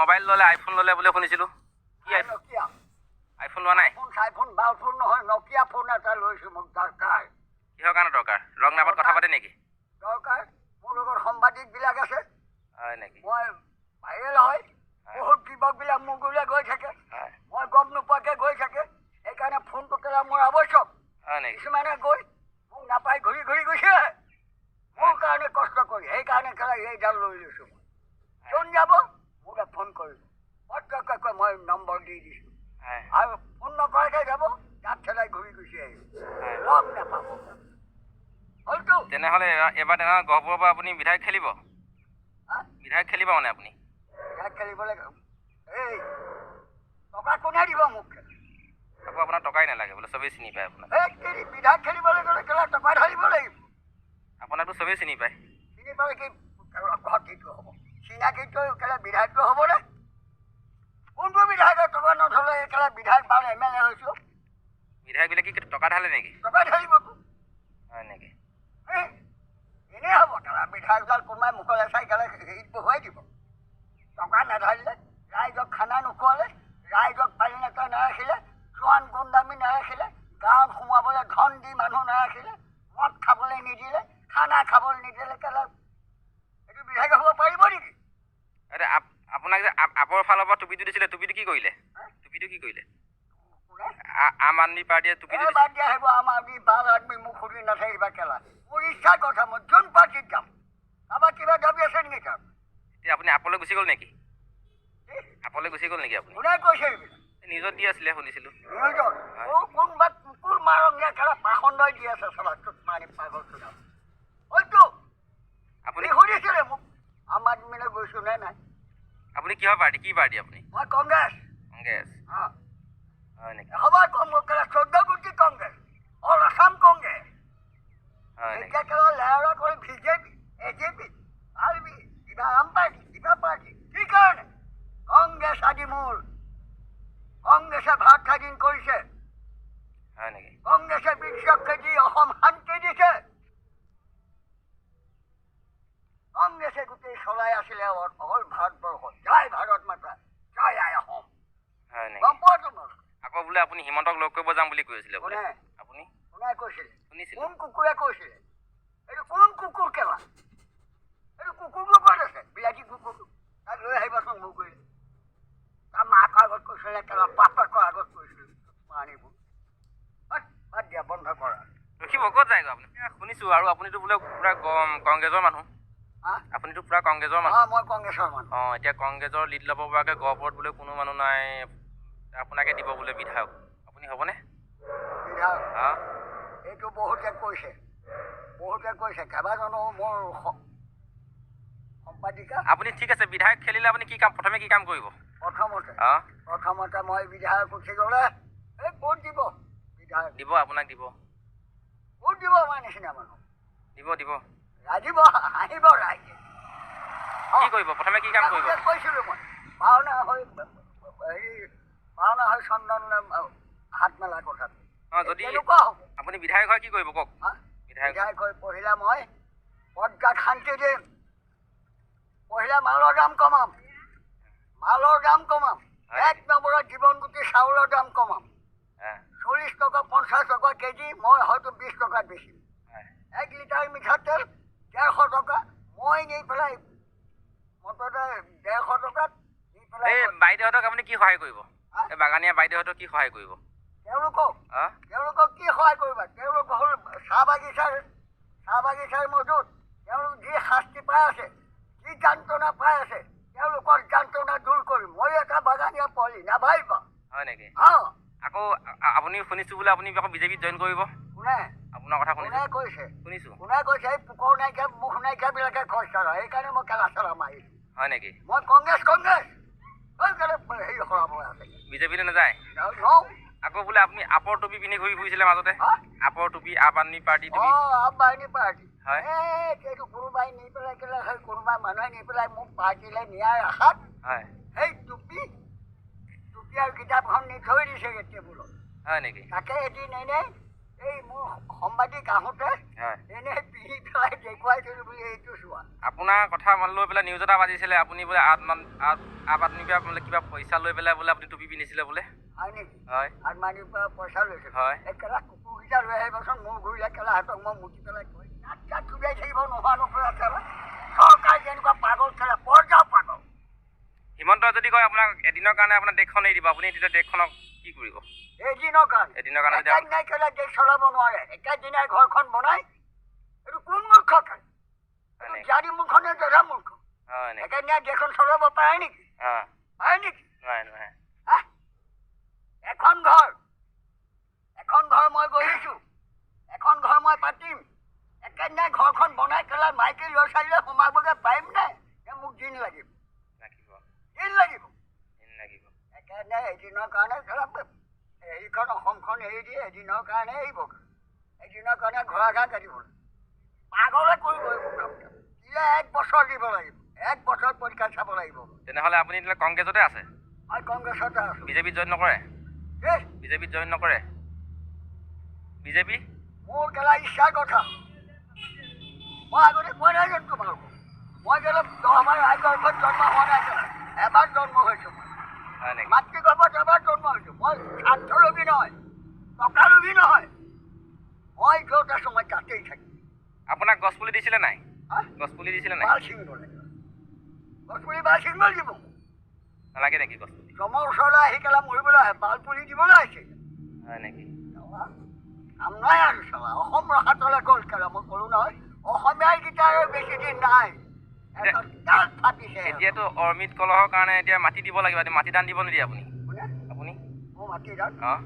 Mobile ল'লে, iPhone ল'লে বুলি শুনিছিলোঁ। কি আইফোন? নকিয়া। আইফোন লোৱা নাই? ফোন চাইফোন বাল ফোন নহয়, নকিয়া ফোন এটা লৈছোঁ, মোক দৰকাৰ। কিহৰ কাৰণে দৰকাৰ? ৰং নাম্বাৰত কথা পাতে নেকি? দৰকাৰ, মোৰ লগত সাংবাদিকবিলাক আছে। হয় নেকি? মই ভাইৰেল হয়, বহুত যুৱকবিলাক মোৰ গুৰিলৈ গৈ থাকে। মই গম নোপোৱাকৈ গৈ থাকে, সেইকাৰণে ফোনটো কেলা মোৰ আৱশ্যক। হয় নেকি? কিছুমানে গৈ মোক নাপাই ঘূৰি ঘূৰি গৈছে, মোৰ কাৰণে কষ্ট কৰি, সেইকাৰণে কেলা এইডাল লৈ লৈছোঁ মই। যোন যাব মোলৈ ফোন কৰিব, পটককৈ কৈ মই নম্বৰ দি দিছোঁ। আৰু ফোন নকৰাকৈ যাব, তাত ঠেলাই ঘূৰি গুচি আহিব, লগ নাপাব হ'লতো। তেনেহ'লে এবাৰ তেনেহ'লে গহপুৰৰ পৰা আপুনি বিধায়ক খেলিব? হা? বিধায়ক খেলিব মানে আপুনি? বিধায়ক খেলিবলৈ এই টকা কোনে দিব মোক? আকৌ আপোনাৰ টকাই নালাগে বোলে, চবেই চিনি পায় আপোনাক। এই কেৰি বিধায়ক খেলিবলৈ গ'লে কেলা টকা ঢালিব লাগিব। আপোনাকতো চবেই চিনি পায়। চিনি পালে কি ঘটিটো হ'ব? চিনাকিটো কেলা বিধায়কটো হ'বনে? কোনটো বিধায়কে টকা নধলে কেলা বিধায়ক বা এম এল এ হৈছোঁ? বিধায়কবিলাক কি টকা ঢালে নেকি? টকা ঢালিবতো। হয় নেকি? এই, এনেই হ'ব কেলা বিধায়কডাল কোনোবাই মুখলৈ চাই কেলা হেৰিত বহুৱাই দিব। টকা নাঢালিলে, ৰাইজক খানা নোখোৱালে, ৰাইজক পালিনেতা নাৰাখিলে, জোৱান গুণ্ডামী নাৰাখিলে, গাঁৱত সোমাবলৈ ধন দি মানুহ নাৰাখিলে, মদ খাবলৈ নিদিলে, খানা খাবলৈ নিদিলে কেলা এইটো বিধায়ক হ'ব পাৰিব নেকি? এতিয়া আপোনাক যে আপৰ ফালৰ পৰা টুপিটো দিছিলে, টুপিটো কি কৰিলে? হা? টুপিটো কি কৰিলে? কোনে? আম আদমি পাৰ্টীয়ে টুপিটো এই দিছিলে। বাদ দিয়া সেইবোৰ আম আদমি বাল আদমি, মোক সুধি নাথাকিবা কেলা। মোৰ ইচ্ছাৰ কথা, মই যোন পাৰ্টীত যাম। কাৰোবাৰ কিবা দাবী আছে নেকি তাৰ? এতিয়া আপুনি আপলৈ গুচি গ'ল নেকি? কি? আপলৈ গুচি গ'ল নেকি আপুনি? কোনে কৈছে এইবিলাক? নিউজত দি আছিলে, শুনিছিলোঁ। নিউজত? অ, কোনোবা কুকুৰ মাৰঙীয়া খেলা পাখণ্ডই দি আছে চলা চুত মাৰি পাগল চুনা হয়তো। আপুনি আপুনি সুধিছিলে মোক আম আদমিলৈ গৈছো নে নাই? আপুনি কিহৰ পাৰ্টী, কি পাৰ্টী আপুনি? মই কংগ্ৰেছ। কংগ্ৰেছ? অঁ। হয় নেকি? এশবাৰ কংগ্ৰেছ কেলা, 14 কোটি কংগ্ৰেছ, অল আছাম কংগ্ৰেছ। হয় নেকি? এতিয়া কেলা লেৰা কৰি বিজেপি, এজেপি, আৰ বি, কিবা আম পাৰ্টি, কিবা পাৰ্টি, কি কাৰণে? কংগ্ৰেছ আদি মূল। কংগ্ৰেছে ভাৰত স্বাধীন কৰিছে। হয় নেকি? কংগ্ৰেছে বিশ্বক দি অসম শান্তি দিছে। কংগ্ৰেছে গোটেই চলাই আছিলে অল ভাৰতবৰ্ষ। জয় ভাৰত মাতা, জয় আই অসম। হয় নেকি? গম পোৱা তোমালোকে? আকৌ বোলে আপুনি হিমন্তক লগ কৰিব যাম বুলি কৈ আছিলে বোলে। কোনে? আপুনি। কোনে কৈছিলে? শুনিছিলোঁ। কোন কুকুৰে কৈছিলে এইটো? কোন কুকুৰ কেলা এইটো? কুকুৰটো ক'ত আছে? বিলাতী কুকুৰটো তাক লৈ আহিবাচোন মোৰ কৰি। তাৰ মাকৰ আগত কৈছিলে কেলা, বাপেকৰ আগত কৈছিলে আনিব। বাদ বাদ দিয়া, বন্ধ কৰা। ৰখিব, ক'ত যায়গৈ আপুনি? শুনিছোঁ আৰু আপুনিতো বোলে পূৰা কংগ্ৰেছৰ মানুহ। হা? আপুনিতো পূৰা কংগ্ৰেছৰ মানুহ। অঁ, মই কংগ্ৰেছৰ মানুহ। অঁ, এতিয়া কংগ্ৰেছৰ লিড ল'ব পৰাকৈ গহপুৰত বোলে কোনো মানুহ নাই, আপোনাকে দিব বোলে বিধায়ক। আপুনি হ'বনে? বিধায়ক? হা। এইটো বহুতে কৈছে, বহুতে কৈছে, কেইবাজনো মোৰ সম্পাদিকা। আপুনি ঠিক আছে, বিধায়ক খেলিলে আপুনি কি কাম, প্ৰথমে কি কাম কৰিব? প্ৰথমতে? অঁ। প্ৰথমতে মই বিধায়ক উঠি গ'লে এই ক'ত দিব বিধায়ক? দিব, আপোনাক দিব। ক'ত দিব আমাৰ নিচিনা মানুহ? দিব, দিব। ৰাজিব, হাঁহিব ৰাইজে। কি কৰিব প্ৰথমে, কি কাম কৰিব? আগতে কৈছিলোঁ মই, ভাওনা হৈ হেৰি, ভাওনা হৈ চন্দন হাত মেলা কথাটো। অঁ, যদি তেনেকুৱা হ'ব। আপুনি বিধায়ক হয় কি কৰিব কওক? হা? বিধায়ক। বিধায়ক হৈ পহিলা মই বদগাত শান্তি দিম। পহিলা মালৰ দাম কমাম, মালৰ দাম কমাম। এক নম্বৰত জীৱন গুটি চাউলৰ দাম কমাম। 40 টকা, 50 টকা কেজি, মই হয়তো 20 টকাত বেচিম। 1 লিটাৰ মিঠাতেল 150 টকা, মই নি পেলাই মুঠতে 150 টকাত নি পেলাই। এই বাইদেউহঁতক আপুনি কি সহায় কৰিব? হা? এই বাগানীয়া বাইদেউহঁতক কি সহায় কৰিব? তেওঁলোকক? অঁ। তেওঁলোকক কি সহায় কৰিবা? তেওঁলোক হ'ল চাহ বাগিচাৰ মজুত। তেওঁলোক যি শাস্তি পাই আছে, যি যন্ত্ৰণা পাই আছে, তেওঁলোকৰ যন্ত্ৰণা দূৰ কৰিম। মই এটা বাগানীয়া পোৱালি, নাভাবিবা। হয় নেকি? অঁ। আকৌ আপুনি শুনিছোঁ বোলে আপুনি আকৌ বিজেপিত জইন কৰিব। কোনে? আপোনাৰ কথা কোনে শুনিছোঁ। কৈছে? শুনিছোঁ। কোনে কৈছে? এই পোকৰ নাইকিয়া মুখ নাইকিয়াবিলাকে কৈছে আৰু সেইকাৰণে মই কেলা চেলা মাৰিছোঁ। হয় নেকি? মই কংগ্ৰেছ, কংগ্ৰেছ। সেইকাৰণে হেৰি সৰাব আছে। বিজেপিলৈ নাযায়? নৌ। আকৌ বোলে আপুনি আপৰ টুপি পিন্ধি ঘূৰি ফুৰিছিলে মাজতে। হা? আপৰ টুপি, আপ আদমি পাৰ্টি টুপি। অঁ, আপ বাহিনী পাৰ্টি। হয়। এই এইটো কোনোবাই নি পেলাই কেলা, সেই কোনোবা মানুহে নি পেলাই মোক পাৰ্টিলৈ নিয়াৰ আশাত সেই টুপি আৰু কিতাপখন নি থৈ দিছেগৈ টেবুলত। হয় নেকি? তাকে এদিন এনেই এই মোৰ সাংবাদিক আহোঁতে এনেই পিহি পেলাই দেখুৱাইছিলোঁ বুলি এইটো চোৱা। আপোনাৰ কথা লৈ পেলাই নিউজ এটা বাজিছিলে, আপুনি বোলে আম আদমিৰ পৰা বোলে কিবা পইচা লৈ পেলাই বোলে আপুনি টুপি পিন্ধিছিলে বোলে। হয় নেকি? হয়। আদমানিৰ পৰা পইচা লৈছিলোঁ। হয়। এই কেলা কুকুৰকেইটা লৈ আহিবচোন, মোৰ ঘূৰিলে কেলা সিহঁতক মই মুতি পেলাই কৈ তাত তাত চুবিয়াই থাকিব নোহোৱা নোপোৱা কেলা। চৰকাৰ যেনেকুৱা পাগল কেলা, পৰ্যাও পাগল। হিমন্ত যদি কয় আপোনাক এদিনৰ কাৰণে আপোনাৰ দেশখন এৰি দিব, আপুনি তেতিয়া দেশখনক কি কৰিব? এদিনৰ কাৰণে? এদিনৰ কাৰণে যদি একেদিনাই কেলা দেশ চলাব নোৱাৰে, একেদিনাই ঘৰখন বনাই এইটো কোন মূৰ্খ কেলা? হয় নেকি? জ্ঞানী মূৰ্খ নে জধা মূৰ্খ? হয় নেকি? একেদিনাই দেশখন চলাব পাৰে নেকি? অঁ। পাৰে নেকি? নোৱাৰে, নোৱাৰে। হা? এখন ঘৰ, এখন ঘৰ মই গঢ়িছোঁ, এখন ঘৰ মই পাতিম, একেদিনাই ঘৰখন বনাই পেলাই মাইকী ল'ৰা ছোৱালীলৈ সোমাবগৈ পাৰিম নে? নে মোক দিন লাগিব? লাগিব। দিন লাগিব। দিন লাগিব। একেদিনাই এদিনৰ কাৰণে কেলা হেৰিখন অসমখন এৰি দিয়ে, এদিনৰ কাৰণে এৰিব, এদিনৰ কাৰণে ঘোঁৰা ঘাঁহ কাটিব পাগলে কৰিব এইবোৰ কাম। দিলে 1 বছৰ দিব লাগিব, 1 বছৰ পৰীক্ষা চাব লাগিব। তেনেহ'লে আপুনি তেতিয়াহ'লে কংগ্ৰেছতে আছে? মই কংগ্ৰেছতে আছোঁ। বিজেপিত জইন নকৰে? দেই। বিজেপিত জইন নকৰে? বিজেপি? মোৰ কেলা ইচ্ছাৰ কথা, মই আগতে কোৱা নাই জানো তোমালোকক? মই কেলা 10 বাৰ আই গৰ্ভত জন্ম হোৱা নাই কেলা, এবাৰ জন্ম হৈছোঁ মই। হয় নেকি? মাতৃগৰ্ভত এবাৰ জন্ম হৈছোঁ। মই স্বাৰ্থলোভী নহয়, টকালোভী নহয়, মই য'ত আছোঁ মই তাতেই থাকিম। আপোনাক গছপুলি দিছিলে নাই? হা? গছপুলি দিছিলে নাই? বাল ছিঙিব লাগিব, গছপুলি বাল ছিঙিব লাগিব। নালাগে নেকি গছপুলি? জমৰ ওচৰলৈ আহি কেলা মৰিবলৈ আহে, বাল পুলি দিবলৈ আহিছে। হয় নেকি? কাম নাই আৰু চাবা, অসম ৰসাতলে গ'ল কেলা। মই ক'লো নহয়, অসমীয়াকেইটা আৰু বেছি দিন নাই, এটা গাল ফাটিছে। এতিয়াতো অৰ্মিত কলহৰ কাৰণে এতিয়া মাটি দিব লাগিব, আপুনি মাটি দান দিব নিদিয়ে আপুনি? কোনে? আপুনি? মোৰ মাটি দান? অঁ।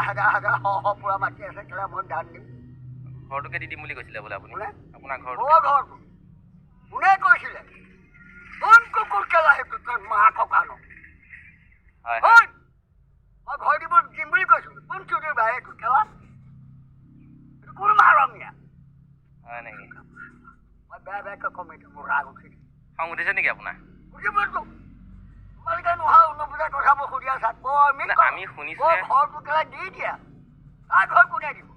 হাজাৰ হাজাৰ শ শ পুৰা মাটি আছে কেলা, মই দান দিম। ঘৰটোকে দি দিম বুলি কৈছিলে বোলে আপুনি। কোনে? আপোনাৰ ঘৰটো। মোৰ ঘৰটো কোনে কৈছিলে? কোন কুকুৰ কেলা সেইটো তোৰ মাকক আনো। হয়। হয়, মই ঘৰ দিব দিম বুলি কৈছিলোঁ। কোন চুৰি ভাই এইটো কেলা? এইটো কোন মাৰমীয়া? হয় নেকি? মই বেয়া বেয়াকৈ কম এতিয়া, মোৰ ৰাগ উঠিছে। খং উঠিছে নেকি আপোনাৰ? উঠিবতো, তোমালোকে নোহোৱা নুবুজা কথাবোৰ সুধি আছা। আমি শুনিছোঁহে। ঘৰটো কেলা দি দিয়া, কাৰ ঘৰ কোনে দিব?